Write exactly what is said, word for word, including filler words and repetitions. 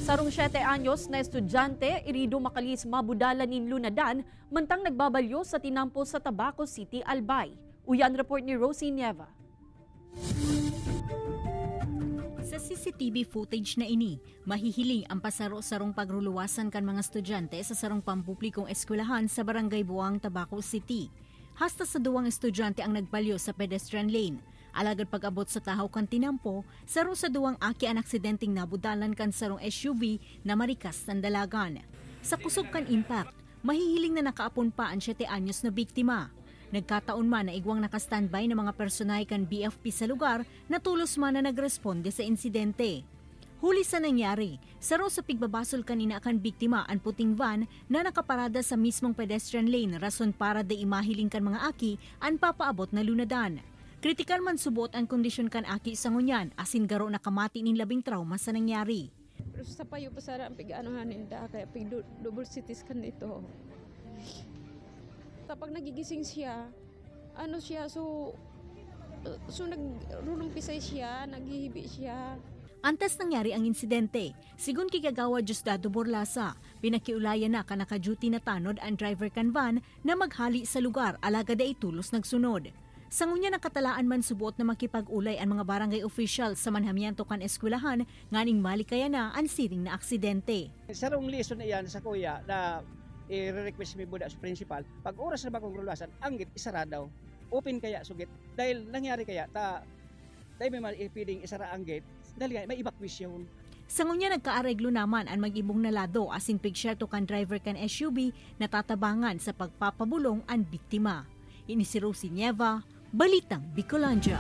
Sarong siyete anyos na estudyante, irido makalis mabudalan nin lunadan, mantang nagbabalyo sa tinampo sa Tabaco City, Albay. Uyan report ni Rosie Nieva. Sa C C T V footage na ini, mahihiling ang pasaro-sarong pagruluwasan kan mga estudyante sa sarong pampublikong eskwelahan sa Barangay Buang, Tabaco City. Hasta sa duwang estudyante ang nagbalyo sa pedestrian lane. Alagad pag-abot sa tahaw kan tinampo, saro sa duwang aki an aksidenteng nabudalan kan sarong S U V na marikas nandalagan. Sa kusog kan impact, mahihiling na nakaapon pa an siyete anyos na biktima. Nagkataon man na igwang naka-standby na mga personahe kan B F P sa lugar na tolos man na nagresponde sa insidente. Huli sa nangyari, saro sa pigbabasol kan ina kan biktima an puting van na nakaparada sa mismong pedestrian lane, rason para dai mahiling kan mga aki an papaabot na lunadan. Kritikal man suboot an kondisyon kan aki sa ngunyan, asin garo nakamati nin labing trauma sa nangyari. Pero sa payo pa sana ang pig-aanohan ninda, kaya pig-du-, double C T scan ito. Kapag nagigising siya, ano siya, so, so nagrurumpisay siya, naghihibi siya. Antes nangyari ang insidente, sigon ki Kagawad Diosdado Borlasa, pinakiulayan na kan naka-duty na tanod an driver kan van na maghali sa lugar, alagad dai tolos nagsunod. Sa ngunyan, nakatalaan man suboot na makipag-ulay an mga barangay official sa manhamiento kan eskwelahan nganing malikayan na an siring na aksidente. Sarong lesson na iyan sa kuya na i-request mi buda sa principal, pag oras na bakong rulasan, anggit, isara daw. Open kaya sugit. Dahil nangyari kaya, ta, dahil may mali-, pwedeng isara ang gate, dahil nga, may evacuation. Sa ngunyan, nagkaareglo naman an mag-ibong na lado asin pigsyerto kan driver kan S U V na tatabangan sa pagpapabulong an biktima. Ini si Rosie Nieva, Balitang Bicolandia.